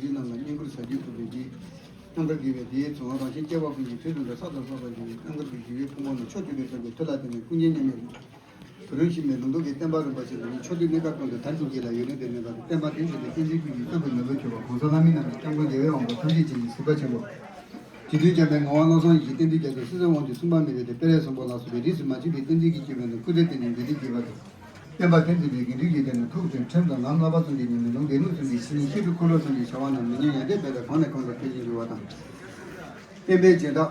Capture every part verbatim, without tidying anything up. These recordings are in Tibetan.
རིགས་རྣམས་ལ་བསྙེན་བཀུར་བྱ་རྒྱུ་ཐུབ་པའི་རྒྱུ། སྣང་གར་དགེ་བའི་སྡེའི་ཚོགས། རང་གཞན་སྐྱེ་བ་ཀུན་གྱི་མཐུས་དོན་དུ་ས་དང་སོགས་པ་ཡི་སྣང་གར་གྱི་ཞི་བའི་ཕུང་པོ་རྣམས་ཕྱོགས་བཅུ་པའི་ས་གི་མཐུ་ལ་བརྟེན་ནས་ཀུན་མཁྱེན་མཉམ་མེད་བུ་རམ་ཤིང་མའི་ལུང་རྟོགས་ཀྱི་བསྟན་པ་རིན་པོ་ཆེ་འདི་ཉིད་ཕྱོགས་དུས་གནས་སྐབས་ཀུན་ཏུ་དར་ཞིང་རྒྱས་ལ་ཡུན་རིང་དུ་གནས་པ་དང་། བསྟན་པ་དེ་བཞིན་དུ་བསྟན་འཛིན་ཀུན་གྱི་བསམ་པའི་ནོར་བུར་གྱུར་པ། གོང་ས་ལྷ་མིའི་རྣམ་གཉིས་སྐྱབས་མགོན་རྒྱལ་བའི་དབང་པོ་ཐམས་ཅད་མཁྱེན་ཅིང་གཟིགས་པ་ཆེན་པོ། རྗེ་བཙུན་འཇམ་དཔལ་ངག་དབང་བློ་བཟང་ཡེ་ཤེས་བསྟན་འཛིན་རྒྱ་མཚོ་སྲིད་པའི་དབང་ཕྱུག་གསུམ་པ་མི་ལུས་དེ་དཔལ་ལྡན་སྲོང་པོ་ལགས་སོགས་པའི་རིས་སུ་མ་ཆད་པའི་བསྟན་འཛིན་གྱི་སྐྱེས་བུ་རྣམས་སྐུ་ཚེ་བརྟན་ཅིང་བདེ་ལེགས་རྒྱས་པ་དང་། བསྟན་པ་མཐུན་འཛིན་པའི་དགེ་འདུན་གྱི་སྡེ་ནི་ཐུགས་མཐུན། ཁྲིམས་དང་ལམ་བསླབ་པ་ཙམ་གྱིས་ཉམས་ནས་ལུང་སྡེ་སྣོད་གསུམ་གྱི་ཕྱི་ཉིན་ཤེས་སྒྲུབ་འཁོར་ལོ་ཙམ་གྱི་བྱ་བ་རྣམས་མི་ཉམས་ཡང་དག་པའི་ཐོག་གང་ནས་གང་དུ་ཕེབས་བཞིན་ཡོད་པ་དང་། བསྟན་པའི་སྦྱིན་བདག་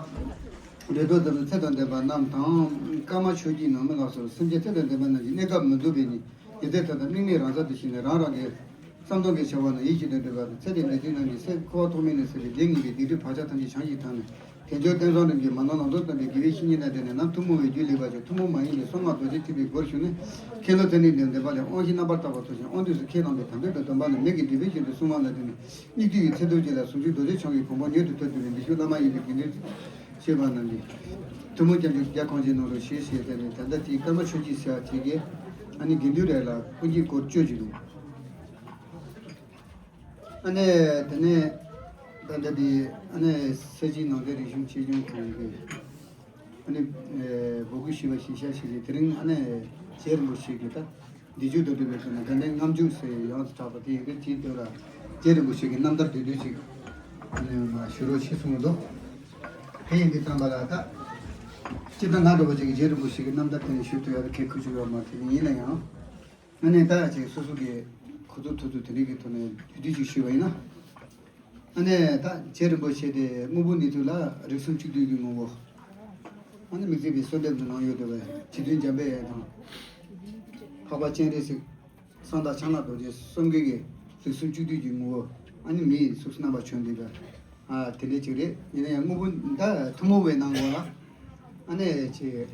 རེ་དོགས་ཙམ་ཚད་དང་ལྡན་པ་རྣམས་དང་། ཀརྨ་ཆོས་ཀྱི་ནང་མི་ལ་སོགས་སེམས་ཅན་ཚད་དང་ལྡན་པ་རྣམས་ཀྱི་གནས་སྐབས་མི་སྡུག་པའི་ཉིན་ཉི་ཟེར་ཐ་དང་དམིགས་མེད་རང་སར་དུ་ཞིག་ནས་རང་རང་གི་བསམ་སྟོང་གི་བྱ་བ་རྣམས་ཡིད་ཆེས་དང་འདྲེས་པ་དང་། ཚེ་འདིའི་ནད་གདོན་རྣམས་ཀྱི་སེལ། འཁོར་བ་ཐོག་མེད་ནས་སེལ་བའི་ལས་ངན་པའི་སྡིག་སྒྲིབ་བག་ཆགས་ཐམས་ཅད་བྱང་ཞིང་དག་ནས། དལ་འབྱོར་རྟེན་བཟང་རྣམས་ཀྱི་མ་ནོར་ལམ་དུ་བརྩམས་པའི་དགེ་བའི་བཤེས་གཉེན་དང་འབྲེལ་ནས། ནམ་ཐུན་མོང་བའི་རྒྱུ་ལེགས་པར་སྤྱད། ཐུན་མོང་མ་ཡིན་པའི་གསང་སྔགས་རྡོ་རྗེ་ཐེག་པའི་སྒོར་ཞུགས་ནས། མཁན་སློབ་ཚད་ལྡན་དང་ལྡན་པ་ལས་དབང་བཞི་རྣམ་པར་དག་པ་ཐོབ་ཅིང་། དབང་དུས་སུ་ཁས་བླངས་པའི་དམ་པའི་སྡོམ་པ་རྣམས་མིག་གིས་འདྲིས་པའི་བཞིན་དུ་སྲུང་བ་ལ་བརྟེན་ནས། སྙིགས་དུས་ཀྱི་ཚེ་སྟོབས་ཀྱིས་ལ་ཟུང་འཇུག་རྡོ་རྗེ་འཆང་གི་གོ་འཕང་མྱུར་དུ་ཐོབ་ཐུབ་པའི་འདི་ཕྱིར་བླ་མ་ཡིན་པའི་དགེ་འདུན་ཞེས་པ་རྣམས་ཀྱིས། ཐུན་མོང་སྐྱབས་འཇུག་རྒྱ་གངས་ཅན་ནང་ལུགས་ཞེས་བཤད་དེ་ནི། ད་ལྟ་དེའི་ཀརྨ་ཆོས་ཀྱི་ཟེར་བ་དེ་གའི་ཨ་ནི་དགེ་འདུན་རེ་ལ་ཀུན་གྱིས་སྒོར་བཅོལ་གྱི་འདུག་ཨ་ནི་དེ་ནས་ད་ལྟ་དེ་ཨ་ནི་སེར་བྱེས་ནང་བསྟན་རིག་གཞུང་ཆེད་སྦྱོང་ཁང་གི་ཨ་ནི་འབོད་སྐུལ་ཞུས་པ་ཞིག་བཤད་ཞིག་རེད། དེ་རིང་ཨ་ནི་རྗེ་རིན་པོ་ཆེ་གི་ད་འདི་བརྒྱུད་དུ་འགྲོ་བའི་ཁྲོད་ན་དགའ་ལྡན་ལྔ་མཇུག་ཟེར་ཡང་དུ་གྲགས་པ་དེ་ཡི་གེ་དེའི་སྟེང་ལ་རྗེ་རིན་པོ་ཆེ་གི་རྣམ་ཐར་དེ་དུས་ཅིག་ཨ་ནི་མ་ཞུ་རོགས་ཞེས་གསུངས་འདུག་དེ་ཡིན་དུས་ཙམ་པ་ལ་ད་སྤྱིར་བཏང་ང་འདྲ་བོ་ཅིག་གིས་རྗེ་རིན་པོ་ཆེ་གི་རྣམ་ཐར་དེ་ནས་ཞུ་ཐུབ་ཡག་གི་ཁེ་ཁུར་ཅིག་ཡོད་མ་རེད། དེ་ཡིན་ན་ཡང་ཨ་ནི་ད་ཅིག་སོ་སོ་གི་ཁོ་ཚོ་ཐུབ་ཚོད་དེ་འདྲའི་གི་ཐོག་ནས་རྒྱུད་སྡེ་ཅིག་ཞུས་པ་ཡིན་ན། ཨ་ནི་ད་རྗེ་རིན་པོ་ཆེ་དེ་སྨུག་པོ་ནུས་མཐུ་ལ་རིགས་གསུམ་གཅིག་བསྡུས་ཀྱི་ངོ་བོ། ཨ་ནི་དམིགས་བརྩེ་བའི་གསོལ་འདེབས་སུ་གནང་ཡོད་དེ་བས། རྗེ་བཙུན་འཇམ་དཔལ་དབྱངས་དང་། འཕགས་པ་སྤྱན་རས་གཟིགས། གསང་བདག་ཕྱག་ན་རྡོ་རྗེ་གསུམ་ཀའི་གི་རིགས་གསུམ་གཅིག་བསྡུས་ཀྱི་ངོ་བོ། ཨ་ནི་མིའི་གཟུགས་སུ་རྣམ་པར་བྱོན་འདུག་པས། ཨ་དེ་འདྲའི་ཅིག་རེད། ཡིན་ན་ཡང་སྨུག་པོ་ད་ཐུན་མོང་བའི་ནང་ལོགས་ལ་ཨ་ནི་ཅིག་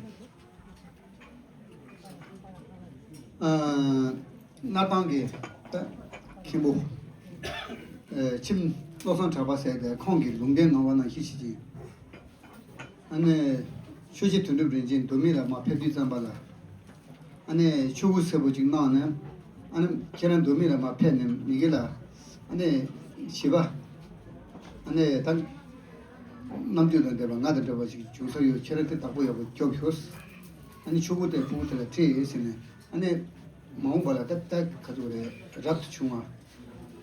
སྣར་ཐང་གི་ད་མཁན་པོ་ཨ་མཆིམས་བློ་བཟང་གྲགས་པ་ཟེར་ཏེ་ཁོང་གིས་ལུང་བསྟན་གནང་བ་ནང་བཞིན་བྱེད་ཅིང་། ཨ་ནི་ཆོས་རྗེ་དོན་གྲུབ་རིན་ཆེན་མདོ་སྨད་ལ་མར་ཕེབས་དུས་ཙམ་པ་ལ་ཨ་ནི་ཆོ་ག་གསལ་པོ་ཅིག་གནང་ནས། ཨ་ནི་ཁྱེད་རང་མདོ་སྨད་ལ་མར་ཕེབས་ནས་མི་དགེ་ལ་ཨ་ནི་བྱིས་པ་ཨ་ནི་ད་རྣམ་འགྱུར་དང་ལྡན་པ་ང་དང་འདྲ་བ་ཞིག་བྱུང་ས་ཡོད། ཁྱེད་རང་དེ་བདག་པོ་ཡག་པོ་རྒྱོབ་ཤོག་ཨ་ནི་ཆོ་ག་དེ་ཕྲུ་གུ་དེ་ལ་ཁྲིད་ཟེར་ནས། ཨ་ནི་མ་འོངས་པ་ལ་ད་ལྟ་ག་ཚོད་རེད། རབ་ཏུ་བྱུང་བ་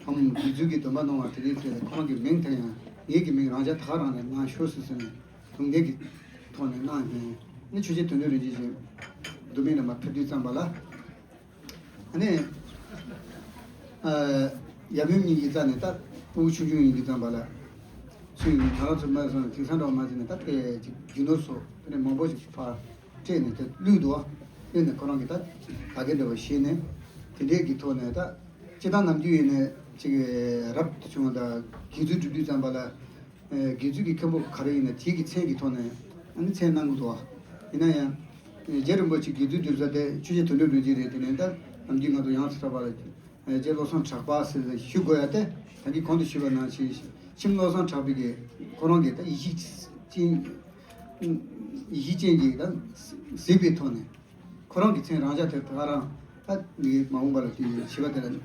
དམ་དགེ་ཚུལ་གྱི་སྡོམ་པ་གནང་བ་དེ་རིང་ཚེ་ལ་ཁོ་རང་གི་མིང་དེ་ཡང་ངེད་ཀྱི་མིང་རང་འཇགས་ད་ག་རང་ནས་གནང་ཤོག་ཟེར་ཟེར་ནས་ལུང་བསྟན་གྱི་ཐོག་ནས་གནང་ནས། ཨ་ནི་ཆོས་རྗེ་དོན་གྲུབ་རིན་ཆེན་ཞིག་མདོ་སྨད་ལ་མར་ཕེབས་དུས་ཙམ་པ་ལ། ཨ་ནི་ཨ་ཡབ་ཡུམ་གཉིས་ཀྱི་རྩ་ནས་ད་ཕྲུ་གུ་ཆུང་ཆུང་ཡིན་དུས་ཙམ་པ་ལ་ཚུལ་ནི་ང་རང་ཚོ་མ་སོང་དེང་སང་འདྲ་བ་མ་ཟིན་ནས་ད་དཔེ་ཅིག་རྒྱུ་ནོར་སོགས་དེ་ནས་མང་པོ་ཞིག་ཕར་སྤྲད་ནས་དེ་བླུས་འདུག་བ། བླུས་ནས་ཁོ་རང་གིས་ད་ད་གིན་འདྲ་བ་ཞེས་ནས་དེ་འདྲའི་གི་ཐོག་ནས་ད་སྤྱིར་བཏང་ནམ་རྒྱུན་ཡིན་ནས་ཅིག་རབ་ཏུ་བྱུང་བ་དང་དགེ་ཚུལ་སྒྲུབ་དུས་ཙམ་པ་ལ། ཨེ་དགེ་ཚུལ་གྱི་མཁན་པོ་ག་རེ་ཡིན་ན་དེའི་གི་མཚན་གྱི་ཐོག་ནས་ཨ་ནི་མཚན་གནང་གི་འདུག་བ། ཡིན་ན་ཡང་རྗེ་རིན་པོ་ཆེ་དགེ་ཚུལ་སྒྲུབ་ས་དེ་ཆོས་རྗེ་དོན་གྲུབ་རིན་ཆེན་རེད། དེ་ནས་ད་ནམ་རྒྱུན་ང་ཚོ་ཡང་སེ་ར་བ་ལ་རྗེ་བློ་བཟང་གྲགས་པ་ཟེར་ཞུ་དགོས་ཡ་དེ་ད་གིན་གོང་དུ་ཞུས་པ་ནང་བཞིན་མཆིམས་བློ་བཟང་གྲགས་པའི་གི་ཁོ་རང་གི་ད་ཡེ་ཤེས་ཅན་ཡེ་ཤེས་ཅན་གྱི་ད་གཟིགས་པའི་ཐོག་ནས་ཁོ་རང་གི་མཚན་རང་འཇགས་དེ་ད་ག་རང་ད་ངའི་མ་འོངས་པ་ལ་དེ་བྱིས་པ་དེ་ལ།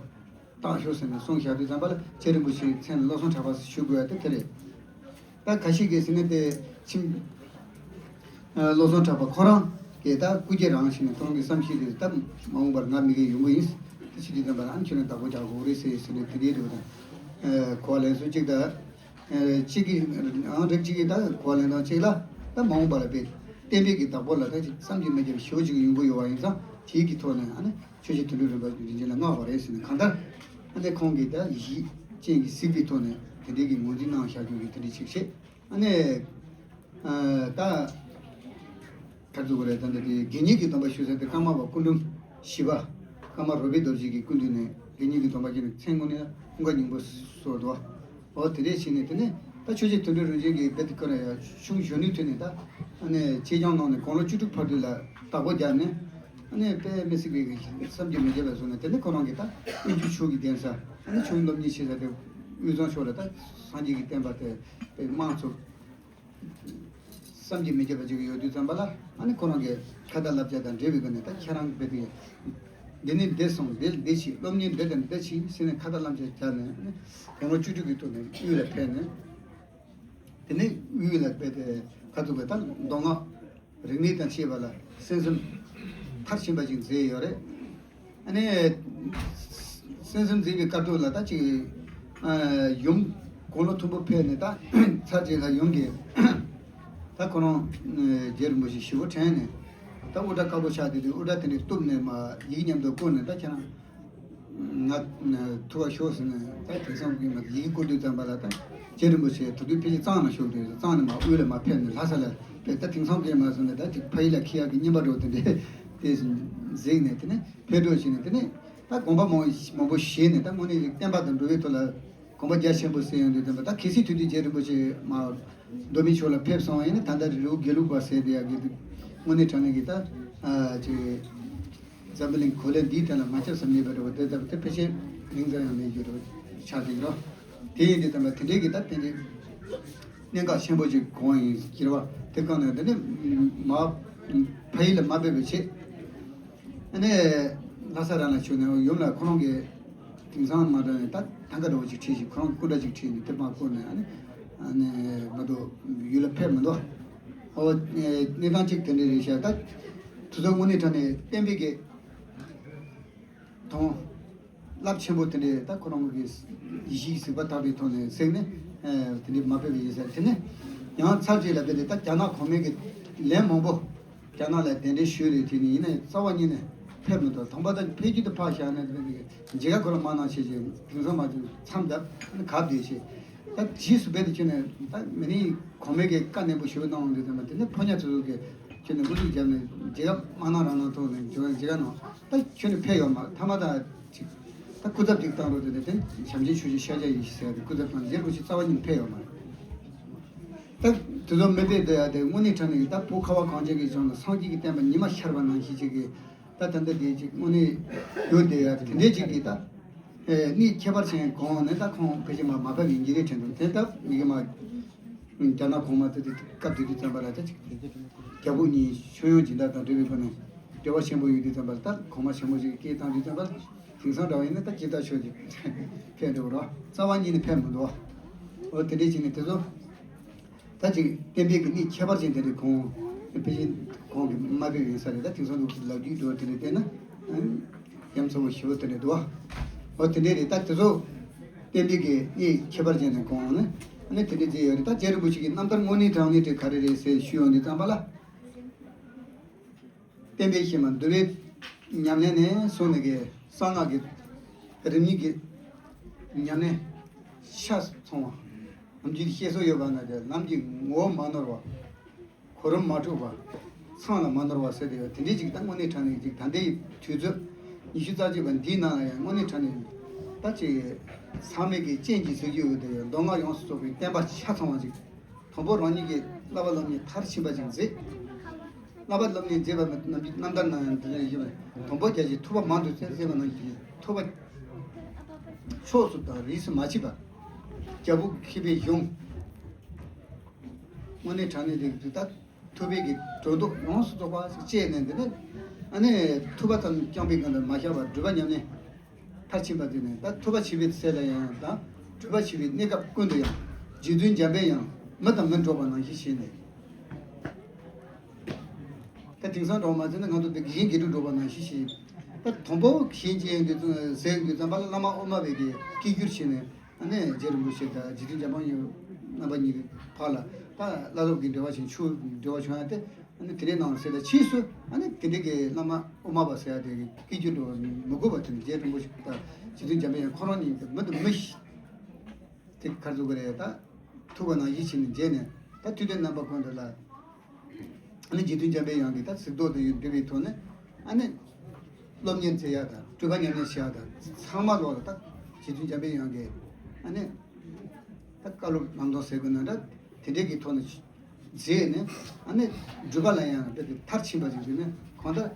བཏང་ཤོག་ཟེར་ནས་གསུངས་བཞག་དུས་ཙམ་པ་ལ་རྗེ་རིན་པོ་ཆེའི་མཚན་ལ་བློ་བཟང་གྲགས་པ་ཞུ་དགོས་ཡ་དེ་དེ་རེད། ད་ཁ་ཤས་ཀྱིས་ཟེར་ན་དེ་མཆིམས་བློ་བཟང་གྲགས་པ་ཁོ་རང་གིས་ད་སྐུ་སྐྱེ་རང་བཞིན་ནས་ཁོ་རང་གི་བསམ་ཤེས་རེད། ད་མ་འོངས་པར་ང་མི་དགེ་ཡོང་གི་ཡིན། དེ་བྱེད་དུས་ཙམ་པ་ལ་ཨ་ནི་ཁྱོད་རང་བདག་པོ་རྒྱག་དགོས་རེད་ཟེར་ཟེར་ནས་དེ་འདྲའི་འདྲ་བོ་དང་གོ་བ་ལེན་སྲོལ་གཅིག་དང་། གཅིག་གིས་ཨང་རིགས་གཅིག་གིས་ད་གོ་བ་ལེན་སྟངས་གཅིག་ལ་ད་མ་འོངས་པ་ལ་དཔེ་བསྟན་པའི་གི་བདག་པོ་ལ་ད་ཅིག་བསམ་གྱིས་མི་ཁྱབ་པའི་ཞེ་པོ་ཅིག་ཡོང་གི་ཡོད་པ་ཡིན་ཙང་དེའི་གི་ཐོག་ནས་ཨ་ནི། ཆོས་རྗེ་དོན་གྲུབ་རིན་པོ་ཆེ་རིན་ཆེན་ལ་མངགས་པ་རེད་ཟེར་ནས་གང་ལྟར་ཨ་ནི་ཁོང་གིས་ད་ཡེ་ཤེས་ཅན་གྱི་གཟིགས་པའི་ཐོག་ནས་དེ་འདྲའི་གི་ངོས་འཛིན་གནང་བཞག་རྒྱུ་གི་དེ་འདྲའི་ཆིག་ཤེས་ཨ་ནི་ད་གར་འཛུགས་པ་རེད། ད་འདི་དེ་དགེ་བསྙེན་གྱི་སྡོམ་པ་ཞུ་ས་དེ་ཀརྨ་པ་སྐུ་འབུམ་བཞི་པ་ཀརྨ་རོལ་པའི་རྡོ་རྗེ་གི་སྐུ་མདུན་ནས་དགེ་བསྙེན་གྱི་སྡོམ་པ་བརྒྱབ་ནས་མཚན་དངོས་གནས་ཀུན་དགའ་སྙིང་པོ་སོགས་འདུག་བ། འོ་དེ་འདྲས་བྱས་ནས་དེ་ནས་ད་ཆོས་རྗེ་དོན་གྲུབ་རིན་ཆེན་གྱིས་རྦད་དེ་ཁོ་རང་ཡང་ཆུང་གཞོན་ནུའི་དུས་ནས་ད་ཨ་ནི་ཆེད་སྦྱོང་གནང་ནས་དགུང་ལོ་བཅུ་དྲུག་བར་དུ་ལ་བདག་པོ་བརྒྱབ་ནས་ཨ་ནི་དཔེ་མི་སྲིད་པའི་བསམ་གྱིས་མི་ཁྱབ་པ་བཟོས་ནས། དེ་ནས་ཁོ་རང་གིས་ད་དབུས་འདུས་ཕྱོགས་ཀྱི་གདན་ས་ཨ་ནི་ཆོས་སློབ་གཉེར་བྱེད་ས་དེ་དབུས་གཙང་ཕྱོགས་ལ་ད་སངས་རྒྱས་ཀྱི་བསྟན་པ་དེ་དཔེ་དམངས་གཙོ་བསམ་གྱིས་མི་ཁྱབ་པ་ཅིག་ཡོད་དུས་ཙམ་པ་ལ་ཨ་ནི་ཁོ་རང་གིས་ཁ་བརྡ་བསླབ་བྱ་དང་འབྲེལ་བའི་སྒོ་ནས་ད་ཁྱེད་རང་རྦད་དེ་ འདི་ནས་འདི་སོང་། འདི་ལ་འདི་བྱེད། སློབ་གཉེར་འདི་དང་འདི་བྱེད་ཟེར་ནས་ཁ་ཏ་བླམ་ཆེན་བྱས་ནས་དགུང་ལོ་བཅུ་དྲུག་གི་སྟོད་ནས་དབུས་ལ་ཕེབས་ནས། དེ་ནས་དབུས་ལ་ཕེབས་ཏེ་ཁ་ཐུག་པའི་ད་མདོ་སྔགས་རིག་གནས་དང་བཅས་པ་ལ་གསན་བསམ་མཐར་ཕྱིན་པ་ཅིག་མཛད་ཡོད་རེད། ཨ་ནི་གསན་བསམ་མཛད་པའི་སྐབས་ཐོག་ལ་ད་ཅིག་ཡུམ་དགུང་ལོ་མཐོན་པོ་ཕེབས་ནས། ད་ཚར་རྗེས་ལ་ཡུམ་གྱིས་ད་ཁོ་རང་རྗེ་རིན་པོ་ཆེ་ཞེ་པོ་དྲན་ནས། ད་དབུ་སྐྲ་དཀར་པོ་ཆགས་དེ་དུས་དབུ་སྐྲ་དེ་འདྲ་གཏུབ་ནས་མར་ཡི་གེ་མཉམ་དུ་བསྐུར་ནས། ད་ཁྱེད་རང་ང་ཐུག་པར་ཤོག་ཟེར་ནས། ད་དེང་སང་གི་མར་ཡི་གེ་བསྐུར་དུས་ཙམ་པ་ལ། ད་རྗེ་རིན་པོ་ཆེ་དེ་དུས་ཕལ་ཆེར་གཙང་ན་བཞུགས་དུས། གཙང་ནས་མར་དབུས་ལ་མར་ཕེབས་ནས་ལྷ་ས་ལ་ཕེབས། ད་དེང་སང་གི་མར་སོང་ནས་ད་ཅིག་ཕ་ཡུལ་ལ་འཁྱེར་ཡག་གི་རྔན་པ་འདྲ་བོ་དེ་འདྲ་དེ་གཟིགས་ནས། དེ་ནས་ཕེབས་འགྲོ་བྱས་ནས། དེ་ནས་ད་དགོངས་པ་མང་མང་པོ་བཞེས་ནས། ད་དངོས་གནས་བསྟན་པ་དང་འགྲོ་བའི་ཐོག་ལ་དགོངས་པ་རྒྱ་ཆེན་པོ་གསལ་ཡོང་དུས་ཙམ་པ། ད་གལ་སྲིད་དུས་དུས་རྗེ་རིན་པོ་ཆེ་མར་མདོ་སྨད་ཕྱོགས་ལ་ཕེབས་སོང་བ་ཡིན་ན། ད་ལྟ་རི་བོ་དགེ་ལུགས་པ་ཟེར་དེ་ཡག་གི་དངོས་གནས་དྲང་གནས་ཀྱི་ད་ཨ་ཅིག་འཛམ་བུ་གླིང་གོ་ལའི་འདིའི་སྟེང་ལ་མ་ཁྱབ་ས་མེད་པ་འདྲ་བོ་དེ་ལྟ་བུ་དེ་ཕལ་ཆེར་མིང་ཙམ་ཡང་མེད་རྒྱུ་འདྲ་བོ་ཆགས་ཀྱི་ཡོད། དེ་ཡིན་དུས་ཙམ་པ་དེ་འདྲའི་གི་ད་དེ་འདྲའི་གནད་འགག་ཆེན་པོ་ཅིག་གང་ཡིན་ཟེར་བ་དེ་སྒང་ནས། དེ་ནས་མར་ཕ་ཡུལ་ལ་མ་ཕེབས་པའི་ཆེད། ཨ་ནི་ལྷ་ས་རང་ལ་བྱོན་ནས་ཡུམ་ལ་ཁོ་རང་གིས་དེང་སང་མ་འདྲ་ནས་ད་ཐང་ག་འདྲ་བོ་ཅིག་ཁྲིད་ཅིག་ཁོ་རང་གི་སྐུ་འདྲ་ཅིག་ཁྲིད་ནས་དེ་མར་བསྐུར་ནས། ཨ་ནི་ཨ་ནི་མ་གཏོགས་ཡུལ་ལ་ཕེབས་མི་འདུག་ཨོ། གནས་སྟངས་ཅིག་དེ་འདྲ་རེད་ཤག་ད་དེ་ཚོ་དངོས་གནས་དྲང་གནས་བསྟན་པའི་གི་དང་རླབས་ཆེན་པོ་དེ་འདྲའི་ད་ཁོ་རང་གི་ཡེ་ཤེས་གཟིགས་པ་དག་པའི་ཐོག་ནས་གཟིགས་ནས། ཨ་དེ་འདྲའི་མ་ཕེབས་པ་ཡིན་ཟེར། དེ་ནས་ཡང་ཚར་གཅིག་ལ་དེ་འདྲའི་ད་རྒྱ་ནག་གོང་མའི་གི་ལན་མང་པོ། རྒྱ་ནག་ལ་གདན་འདྲེན་ཞུས་རེད་དེ་ནི། ཡིན་ནའི་རྩ་བ་ཉིད་ནས་ཕེབས་མི་འདུག་དང་པོ་ད་ཕེབས་རྒྱུ་དེ་ཕར་བཞག་ནས། དེ་འདྲའི་མཇལ་ཁ་ཁོ་ལ་མ་གནང་བྱས་ཀྱི་དེང་སང་མ་དེ་མཚམས་བརྒྱབ་ནས་གབ་བསྡད་བྱས། ད་རྗེས་སུ་རྦད་དེ་ཁྱོད་ནས་ད་མི་ནི་གོང་མའི་གི་བཀའ་ནན་པོ་ཞུ་གནང་འོང་དུས་ཙམ་པ། དེ་ནས་ཕོ་ཉ་ཚོ་གིས་ཁྱོད་ནས་སྐུ་གཟུགས་བརྒྱབ་ནས་མཇལ་ཁ་མ་གནང་རང་གནང་ཐོག་ནས་མཇལ་ཁ་གནང་། ད་ཁྱོད་ནས་ཕེབས་ཡོད་མ་རེད། ཐ་མ་ད་ཅིག་ད་སྐུ་ཚབ་ཅིག་བཏང་རོགས་དེ་ནས་དེ་བྱམས་ཆེན་ཆོས་རྗེ་ཤཱཀྱ་ཡེ་ཤེས་ཟེར་ཡ་དེ་སྐུ་ཚབ་བཏང་། རྗེ་རིན་པོ་ཆེ་རྩ་བ་ཉིད་ཕེབས་ཡོད་མ་རེད། ད་དེ་ཚོ་མི་ཕེབས་བསྡད་ཡ་དེ་དངོས་གནས་དྲང་གནས་ཀྱི་ད་བོད་ཁ་བ་གངས་ཅན་གྱི་ལྗོངས་ལ་སངས་རྒྱས་ཀྱི་བསྟན་པ་ཉི་མ་ཤར་བ་ནང་བཞིན་ཅིག་གི། ད་ད་ལྟ་དེ་ཅིག་དངོས་གནས་ཡོད་བསྡད་ཡ་དེ་འདྲའི་ཅིག་གི་ད། ཨེ་གནས་ཁྱད་པར་ཅན་གང་ནས་ད་ཁོང་ཕལ་ཆེར་མ་མ་ཕེབས་ཡིན་གྱི་རེད་དྲན་འདུག་དེ་ད་མི་གི་མ་རྒྱ་ནག་གོང་མ་དེ་དེ་སྐབས་དེ་དུས་ཙམ་པ་ལ་ད་ཅིག་རྒྱ་བོད་གཉིས་ཆོས་དབྱངས་སྦྱིན་བདག་དང་འབྲེལ་བའི་སྒོ་ནས་འབྲེལ་བ་ཆེན་པོ་ཡོད་དུས་ཙམ་པ་ལ། ད་གོང་མ་ཆེན་པོ་ཞིག་གིས་སྐད་བཏང་དུས་ཙམ་པ། དེང་སང་འདྲ་བ་ཡིན་ན་ད་ཇི་ལྟར་ཆོས་ཀྱི་ཕེབས་འགྲོ་རོགས། རྩ་བ་ཉིད་ནས་ཕེབས་མི་འདུག་འོ་དེ་འདྲའི་ཅིག་ནས་དེ་ཚོ། ད་ཅིག་བསྟན་པའི་གི་གནས་ཁྱད་པར་ཅན་དེ་འདྲའི་གོང་ཕལ་ཆེར་གོང་གི་མ་ཕེབས་ཡིན་ས་རེད། ད་དེང་སང་ལོ་རྒྱུས་འགྲོ་དེ་འདྲ་བལྟས་ན་ཡ་མཚན་པོ་ཞེ་པོ་དེ་འདྲ་འདུག་འོ་དེ་འདྲའི་རེད། ད་དེ་ཚོ་བསྟན་པའི་གི་གནས་ཁྱད་པར་ཅན་དེ་གོང་ནས་ཨ་ནི་དེ་འདྲ་མཛད་ཡོད་རེད། ད་རྗེ་རིན་པོ་ཆེ་གི་རྣམ་ཐར་དངོས་གནས་དྲང་གནས་དེ་ག་རེ་རེད་ཟེར་ཞུ་ཡོང་དུས་ཙམ་པ་ལ། བསྟན་པའི་གཞི་མ་འདུལ་བའི་ཉམས་ལེན་ནས་བཟུང་ནས་ཀྱི་གསང་སྔགས་ཀྱི་རིམ་གཉིས་ཀྱི་ཉམས་ལེན་ཆ་ཚང་བ། ནམ་རྒྱུན་བཤད་སྲོལ་ཡོད་པ་ན། དེ་ལམ་གྱི་ངོ་བོ་མ་ནོར་བ། གོ་རིམ་མ་འཁྲུགས་པ། མཚམས་ལ་མ་ནོར་བ་ཟེར་དེ་ཡོད། དེ་འདྲའི་ཅིག་ད་དངོས་གནས་དྲང་གནས་ཅིག་ད་ལྟའི་དུས་ཚོད་ཉི་ཤུ་རྩ་གཅིག་པ་འདིའི་ནང་ལ་ཡང་དངོས་གནས་དྲང་གནས་ད་ཅིག་ཚང་མས་ཀྱི་སྤྱན་གྱིས་གཟིགས་རྒྱུ་ཡོད་དེ་ཡོད། མདོ་སྔགས་ཡོངས་སུ་རྫོགས་པའི་བསྟན་པ་ཆ་ཚང་བ་ཅིག་དང་པོ་རང་ཉིད་ཀྱི་བསླབ་པ་སློབ་གཉེར་མཐར་ཕྱིན་པ་ཅིག་མཛད། བསླབ་པ་སློབ་གཉེར་མཛད་པ་མི་རྣམས་ཀྱི་རྣམ་ཐར་ནང་ཡང་དེ་ལས་ཡིན་པ། དང་པོ་རྒྱ་ཆེའི་ཐུབ་པ་མང་དུ་བསྩལ་མཛད་པ་ནང་བཞིན། ཐུབ་པ་ཕྱོགས་སུ་དང་རིས་སུ་མ་ཕྱེ་བ། རྒྱ་བོད་མཁས་པའི་གཞུང་། དངོས་གནས་དྲང་གནས་དེ་དུས་ད་ཐུབ་པའི་གི་སྒྲོ་འདོགས་ཡོངས་སུ་རྫོགས་པ་ཞིག་བཅད་ནས། འདི་ནས་ཨ་ནི་ཐུབ་པ་ཙམ་བསྐྱངས་པའི་སྒང་དུ་མ་བཞག་པར་སྒྲུབ་པ་ཉམས་ལེན་མཐར་ཕྱིན་པ་དེ་ནས། ད་ཐུབ་པ་བྱེད་པའི་ཚེ་ལ་ཡང་དང་སྒྲུབ་པ་བྱེད་པའི་གནས་སྐབས་ཀུན་ཏུ་ཡང་རྗེ་བཙུན་འཇམ་པའི་དབྱངས་མི་དང་མི་འགྲོགས་པ་ནང་བཞིན་བྱས་ནས། ད་དེང་སང་འགྲོགས་མ་ཟེར་ན་ང་ཚོ་དགེ་རྒན་དགེ་ཕྲུག་འགྲོགས་པ་ནང་བཞིན་བྱས། ད་དང་པོ་གཞན་གཅེས་འདི་ཚོ་ཟེར་དུས་ཙམ་པ་ལ་བླ་མ་དབུ་མ་པའི་གི་སྐད་སྒྱུར་བྱས་ནས། ཨ་ནི་རྗེ་རིན་པོ་ཆེ་དང་རྗེ་བཙུན་འཇམ་དབྱངས་རྣམ་པ་གཉིས་ཀྱི་བར་ལ་ད་བླ་སློབ་ཀྱི་འབྲེལ་བ་ཞིག་ཆུ་འབྲེལ་བ་བྱུང་ཡ་དེ། ཨ་ནི་དེ་འདྲའི་ནང་ཟེར་ད་ཕྱིས་སུ་ཨ་ནི་དེ་འདྲའི་གི་བླ་མ་དབུ་མ་པ་ཟེར་ཡ་དེ་གི་སྐད་སྒྱུར་འགྲོ་བ་མི་དགོས་པ་དེ་ནི་རྗེ་རིན་པོ་ཆེ་དང་རྗེ་བཙུན་འཇམ་དཔལ་དབྱངས་ཁོ་རང་གཉིས་ཀྱི་མི་དང་མི་ཞིག་དེ་ག་རེ་ཟེར་དགོས་རེད། ད་ཐུག་པ་ནང་བཞིན་བྱས་ནས་མཇལ་ནས། ད་དུས་དེ་རྣམ་པ་ཀུན་ཏུ་ལ། ཨ་ནི་རྗེ་བཙུན་འཇམ་པའི་དབྱངས་ཀྱིས་ད་གཟིགས་རྟོག་དུ་ཡོད་འདུས་པའི་ཐོག་ནས། ཨ་ནི་སློབ་གཉེར་མཛད་ཡག་དང་སྒྲུབ་པ་ཉམས་ལེན་བྱེད་ཡག་དང་ཚང་མ་ལོག་ལ་ད་རྗེ་བཙུན་འཇམ་པའི་དབྱངས་ཀྱིས་ཨ་ནི་ད་བཀའ་སློབ་ལམ་སྟོན་ཟེར་དགོས་ན་འདྲ། དེ་འདྲའི་གི་ཐོག་ནས་མཛད་ནས། ཨ་ནི་སྒྲུབ་པ་ལ་ཡང་དཔེ་དེ་མཐར་ཕྱིན་པ་ཞིག་ཡིན་ནས། གང་ལྟར་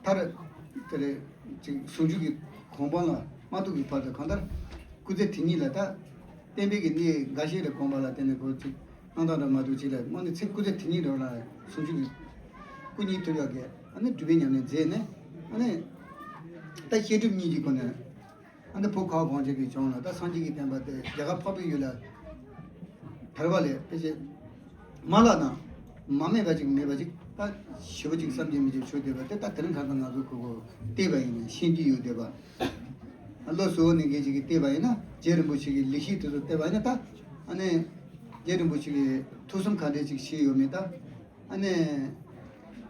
མཐར་དེ་རེད་ཅིག་ཟུང་འཇུག་གི་གོ་འཕང་ལ་མ་ཐུག་གི་བར་དུ། གང་ལྟར་སྐུ་ཚེ་དེ་ཉིད་ལ་ད་བསྟན་པའི་གི་གནས་འགའ་ཤས་ལ་གོམས་པ་ལ་བརྟེན་ནས་ཁོ་ཅིག་གནང་སྟངས་འདྲ་མ་འདུག་ཅིག་ལ། དངོས་གནས་ཚེ་སྐུ་ཚེ་དེ་ཉིད་འགྲོ་ལ་ཟུང་འཇུག་གི་སྐུ་གཉིས་ཐོབ་ཡག་གི་ཨ་ནི་སྒྲུབ་པའི་ཉམས་ལེན་མཛད་ནས། ཨ་ནི་ ད་བཤད་སྒྲུབ་གཉིས་ཀྱི་སྒོ་ནས། ཨ་ནི་བོད་ཁ་བ་གངས་ཅན་གྱི་ལྗོངས་ལ་ད་སངས་རྒྱས་ཀྱི་བསྟན་པ་དེ་རྒྱ་གར་འཕགས་པའི་ཡུལ་ལ་དར་བ་ལས་ཕལ་ཆེར་མ་བརླག་ན་མ་སྨད་པ་ཅིག་མེད་པ་ཅིག་ད་ཞེ་པོ་ཅིག་བསམ་གྱིས་མི་ཁྱབ་བྱུང་བསྡད་པ་དེ། ད་དེ་རིང་ཁ་སང་ང་ཚོ་གོ་གོ་བལྟས་པ་ཡིན་ན་ཤེས་ཀྱི་ཡོད་བསྡད་པ། བློ་གཟུ་བོ་ནས་འགན་ཅིག་གིས་བལྟས་པ་ཡིན་ན། རྗེ་རིན་པོ་ཆེ་གི་ལེགས་བཤད་དེ་ཚོ་བལྟས་པ་ཡིན་ན། ད་ཨ་ནི་རྗེ་རིན་པོ་ཆེ་གིས་ཐུགས་བསམ་ག་འདྲས་ཅིག་བཞེས་ཡོད་མེད། ད་ཨ་ནི་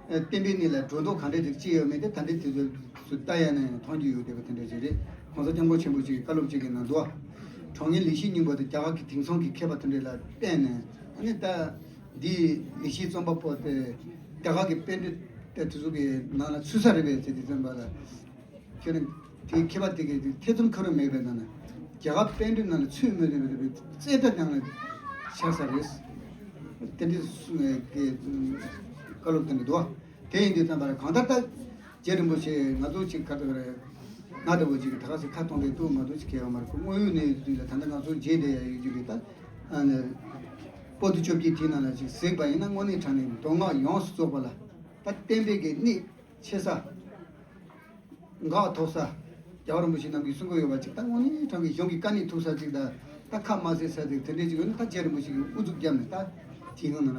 ཨ་བསྟན་པའི་གནས་ལ་སྒྲོ་འདོགས་ག་འདྲས་ཅིག་བཅད་ཡོད་མེད་དེ། ད་འདི་དེ་ཚོ་ཚུར་ལྟ་ཡ་ན་ཡང་མཐོང་རྒྱུ་ཡོད་བསྡད་པ་དེ་འདྲ་ཅིག་རེད། ༸གོང་ས་༸སྐྱབས་མགོན་ཆེན་པོ་མཆོག་གི་བཀའ་སློབ་ཅིག་གི་ནང་དུ། གྲོང་ངེའི་ལེགས་བཤད་སྙིང་པོ་དེ་རྒྱ་གར་གྱི་དེང་སང་གི་མཁས་པ་དེ་འདྲས་ལ་བསྟན་ནས། ཨ་ནི་ད་འདིའི་ལེགས་བཤད་རྩོམ་པ་པོ་དེ་རྒྱ་གར་གྱི་པཎྜི་ཏ་དེ་ཚོ་གི་ནང་ལ་ཚུད་ས་རེད་པས་ཟེར་ཏེ་བརྩམས་པ་ལ། ཁྱོད་རང་དེའི་མཁས་པ་དེ་གའི་ཐེ་ཚོམ་ཁ་རུ་མེད་པའི་ནང་ན། རྒྱ་གར་པཎྜི་ཏ་ནང་ལ་ཚུད་མི་རུང་བའི་རྩེ་གྲ་ནང་ལ་ཆགས་ས་རེད། དེ་འདྲའི་གསུང་ངའི་བཀའ་སློབ་དེ་འདྲ་འདུག་དེ་ཡིན་དུས་ཙམ་པར་གང་ལྟར་ད་རྗེ་རིན་པོ་ཆེ་ང་ཚོ་ཅིག་ག་ཚོད་རེད། ང་འདྲ་བོ་ཅིག་གིས་ད་ག་ཟེ་ཁ་གཏོང་པའི་ཏོག་མ་གཏོགས་ཅིག་གལ་ཡོད་མ་རེད། ཁོ་དངོས་ཡོད་གནས་ཚུལ་ལ་ད་ལྟ་ང་ཚོ་མཇལ་བསྡད་ཡ་ཡོད་རྒྱུ་རེད། ད་ཨ་ནི་པོ་ཏི་བཅོ་བརྒྱད་དེའི་ནང་ལ་ཅིག་གཟིགས་པ་ཡིན་ན། དངོས་གནས་དྲང་གནས་མདོ་སྔགས་ཡོངས་སུ་རྫོགས་པ་ལ་ད་བསྟན་པའི་གི་གནད་ཆེ་ས། འགག་ཐོག་ས། རྒྱལ་བ་རིན་པོ་ཆེ་རྣམས་ཀྱིས་གསུང་གི་ཡོད་པ་ཅིག་ད་དངོས་གནས་དྲང་གི་གཞུང་གི་བཀའ་ནི་ཐུག་ས་ཅིག་ད་ད་ཁ་མ་ཟེར་ས་ཅིག་དེ་འདྲས་ཅིག་ཡོད་ན། ད་རྗེ་རིན་པོ་ཆེ་གིས་དབུ་འཛུགས་བརྒྱབ་ནས་ད་དེའི་ནང་ན་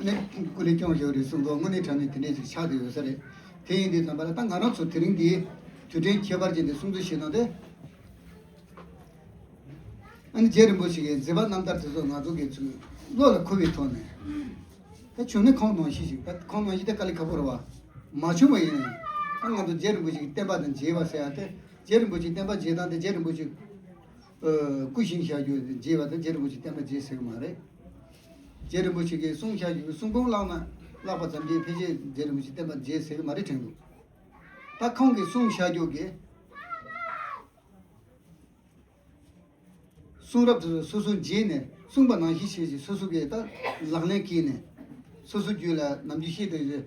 ནས་སྐུ་ལས་སྐྱོང་བཞག་རེད་གསུང་མདོག་དངོས་གནས་དྲང་གནས་དེ་འདྲས་ཅིག་ཆགས་བསྡད་ཡོད་ས་རེད། དེ་ཡིན་དུས་ཙམ་པ་ལ་ད་ང་རང་ཚོ་དེ་རིང་འདིའི་དུས་དྲན་ཁྱད་པར་ཅན་དེ་སྲུང་བརྩི་བྱེད་སྟངས་དེ། ཨ་ནི་རྗེ་རིན་པོ་ཆེ་གི་མཛད་པ་རྣམ་ཐར་དེ་ཚོ་ང་ཚོ་གི་ཚུར་བློ་ལ་འཁོར་བའི་ཐོག་ནས། ད་བྱུང་ན་ཁོང་ནང་བཞིན་ཞིག་ད་ཁོང་ནང་བཞིན་ད་དཀའ་ལས་ཁག་པོ་རེད་བ། མ་བྱུང་བ་ཡིན་ན། ད་ང་ཚོ་རྗེ་རིན་པོ་ཆེ་གི་བསྟན་པ་དང་མཇལ་བ་ཟེར་ཡ་དེ། རྗེ་རིན་པོ་ཆེ་བསྟན་པ་མཇལ་སྟངས་དེ་རྗེ་རིན་པོ་ཆེ་ཨ་སྐུ་བཞེངས་བཞག་རྒྱུ་མཇལ་བ་དེ་རྗེ་རིན་པོ་ཆེ་བསྟན་པ་མཇལ་ཟེར་གི་མ་རེད། རྗེ་རིན་པོ་ཆེ་གིས་གསུངས་བཞག་རྒྱུ་གི་གསུང་འབུམ་བཀླགས་ན་བཀླགས་པ་ཙམ་གྱིས་ཕལ་ཆེར་རྗེ་རིན་པོ་ཆེ་བསྟན་པ་མཇལ་ཟེར་གི་མ་རེད་དྲན་འདུག་ད་ཁོང་གིས་གསུངས་བཞག་རྒྱུ་གི་གསུང་རབ་དེ་ཚོ་སོ་སོ་མཇལ་ནས། གསུངས་པ་ནང་བཞིན་བྱས་ཤིང་སོ་སོ་གིས་ད་ལག་ལེན་བཀལ་ནས། སོ་སོ་རྒྱུད་ལ་ནམ་རྒྱུན་བཤད་དེ།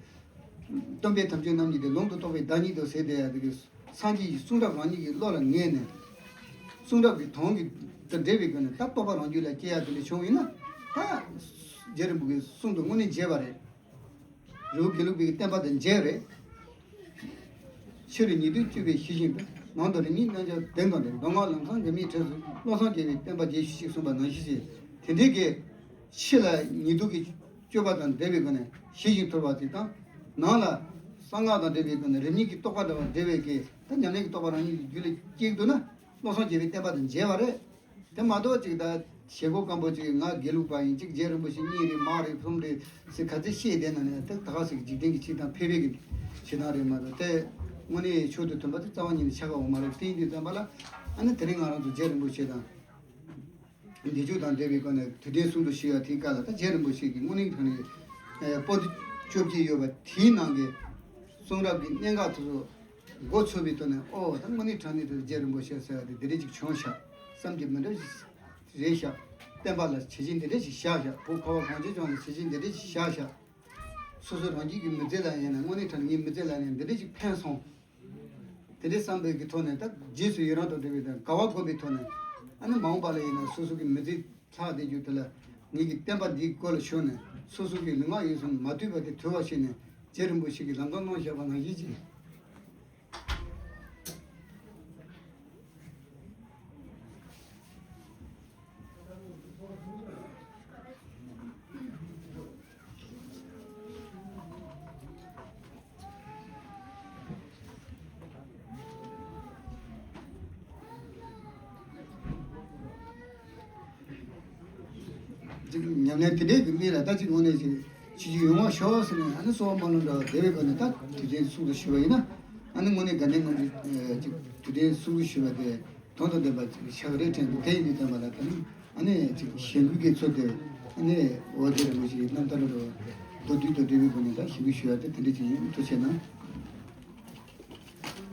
སྟོན་པའི་དམ་ཆོས་རྣམ་གཉིས་ཏེ། ལུང་དུ་རྟོགས་པའི་བདག་ཉིད་དོ་ཟེར་བསྡད་ཡ་དེ་གི། སངས་རྒྱས་ཀྱི་གསུང་རབ་རང་ཉིད་ཀྱི་བློ་ལ་ངེས་ནས། གསུང་རབ་ཀྱི་དོན་གྱི་དང་འབྲེལ་བའི་སྒོ་ནས་ད་རྟོགས་པ་རང་རྒྱུད་ལ་སྐྱེ་ཡ་དེ་འདྲ་བྱུང་ཡིན་ན། ད་རྗེ་རིན་པོ་གི་གསུང་དེ་དངོས་གནས་མཇལ་བ་རེད། རི་བོ་དགེ་ལུགས་པའི་བསྟན་པ་དང་མཇལ་རེད། ཕྱི་རུ་ཉེ་དུ་སྤྱོད་པའི་ཤེས་བཞིན་དུ། ནང་དུ་རིམ་གཉིས་རྣལ་འབྱོར་ལྡན་དང་ལྡན། མདོ་སྔགས་ལམ་སང་འཛམ་གླིང་གྲས་སུ། བློ་བཟང་རྒྱལ་བའི་བསྟན་པ་རྒྱས་ཤིག་ཅེས་གསུངས་པ་ནང་བཞིན་བྱས། དེ་འདྲའི་གི་ཕྱི་ལ་ཉེ་དུ་གི་སྤྱོད་པ་དང་འབྲེལ་བའི་སྒོ་ནས་ཤེས་བཞིན་དུ་བ་ཅིག་དང་། ནང་ལ་གསང་སྔགས་དང་འབྲེལ་བའི་སྒོ་ནས་རིམ་གཉིས་ཀྱི་རྟོགས་པ་དང་འབྲེལ་བའི་གི་ད་ཉམས་ལེན་གྱི་རྟོགས་པ་རང་ཉིད་ཀྱི་རྒྱུད་ལ་སྐྱེས་འདུག་ན། བློ་བཟང་རྒྱལ་བའི་བསྟན་པ་དང་མཇལ་བ་རེད། དེ་མ་གཏོགས་ཅིག་ད་བྱེད་སྒོ་སྐམ་པོ་ཅིག་ང་དགེ་ལུགས་པ་ཡིན། ཅིག་རྗེ་རིན་པོ་ཆེ་གཉིས་རེད། མ་རེད། གསུམ་རེད་ཟེར་ག་ཚོད་བཤད་བསྡད་ན་ནས། ད་ད་ག་ཟེ་གི་འཇིག་རྟེན་གྱི་ཕྱི་དང་ཕལ་པའི་གི་ཕྱི་དང་རེད་མ་གཏོགས། དེ་དངོས་གནས་ཆོས་དང་མཐུན་པ་དེ་རྩ་བ་ཉིད་ནས་ཆགས་ཀྱི་ཡོད་མ་རེད། དེ་ཡིན་དུས་ཙམ་པ་ལ། ཨ་ནི་དེ་རིང་ང་རང་ཚོ་རྗེ་རིན་པོ་ཆེ་དང་། བདེ་མཆོག་དང་འབྲེལ་བའི་སྒོ་ནས་དུས་དྲན་གསུང་དུ་ཞུ་བ་དེའི་སྐབས་ལ། ད་རྗེ་རིན་པོ་ཆེ་གི་དངོས་གནས་དྲང་གནས་པོ་ཏི་བཅོ་བརྒྱད་ཡོད་པ་དེའི་ནང་གི་གསུང་རབ་ཀྱི་གནད་འགག་དེ་ཚོ་མགོ་ཚོས་པའི་ཐོག་ནས། ཨོ་ད་དངོས་གནས་དྲང་གནས་དུ་རྗེ་རིན་པོ་ཆེ་ཟེར་བ་དེ་འདི་འདྲ་ཅིག་བྱུང་ཤག་བསམ་གྱི་མི་འདྲ་ཞིག་རེད་ཤག་བསྟན་པ་ལ་བྱས་རྗེས་འདི་འདྲ་ཞིག་བཞག་ཤག་བོད་ཁ་བ་གངས་ཅན་ལྗོངས་ལ་བྱས་རྗེས་འདི་འདྲ་ཞིག་བཞག་ཤག་སོ་སོ་རང་རྒྱུད་ཀྱི་མི་ཚེ་ལ་ཡིན་ན། དངོས་གནས་དྲང་གནས་ངའི་མི་ཚེ་ལ་ཡིན་ན་འདི་འདྲ་ཞིག་ཕན་སོང་། དེ་འདྲའི་བསམ་པའི་གི་ཐོག་ནས། ད་རྗེས་སུ་ཡི་རང་དང་འབྲེལ་བའི་དང་དགའ་བ་བསྒོམས་པའི་ཐོག་ནས། ཨ་ནི་མ་འོངས་པ་ལ་ཡིན་ན་སོ་སོ་གི་མི་ཚེ་ལྷག་བསྡད་རྒྱུ་དེ་ལ། ངེད་ཀྱི་བསྟན་པ་འདིའི་སྒོ་ལ་ཞུགས་ནས། སོ་སོ་གི་ལུས་ངག་ཡིད་གསུམ་མ་ལྟོས་པ་དེ་དུལ་བ་བྱས་ནས། རྗེ་རིན་པོ་ཆེ་གིས་ལམ་སྟོན་གནང་བཞག་པ་ནང་བཞིན་བྱས། ཅིག་ཉམས་ལེན་དེ་འདྲའི་གི་མི་ལ་ད་ཅིག་དངོས་གནས་ཅིག་བྱེད་རྒྱུ་ཡོང་བ་ཤོག་ཟེར་ནས། ཨ་ནི་གསོལ་བ་སྨོན་ལམ་འདྲ་བ་དེ་བའི་སྒོ་ནས། ད་དུས་དྲན་གསུང་དུ་ཞུ་བ་ཡིན་ན། ཨ་ནི་དངོས་གནས་དགའ་ལྡན་ལྔ་མཆོད་ཅིག་དུས་དྲན་གསུང་དུ་ཞུ་བ་དེ་དོན་དང་ལྡན་པ་ཅིག་ཆགས་རེད་དྲན་འདུག་དེ་ཡིན་དུས་ཙམ་པ་ལ། ད་ནི་ཨ་ནི་ཅིག་གཞེན་སྐུལ་གྱི་ཚུལ་དུ། ཨ་ནི་འོ་རྗེ་རིན་པོ་ཆེའི་རྣམ་ཐར་འདྲ་བ་མདོར་བསྡུས་དང་འབྲེལ་བའི་སྒོ་ནས་ད་གཞེན་སྐུལ་ཞུ་བ་དེ་དེ་འདྲ་ཅིག་ཡིན། ཐུགས་རྗེ་གནང་།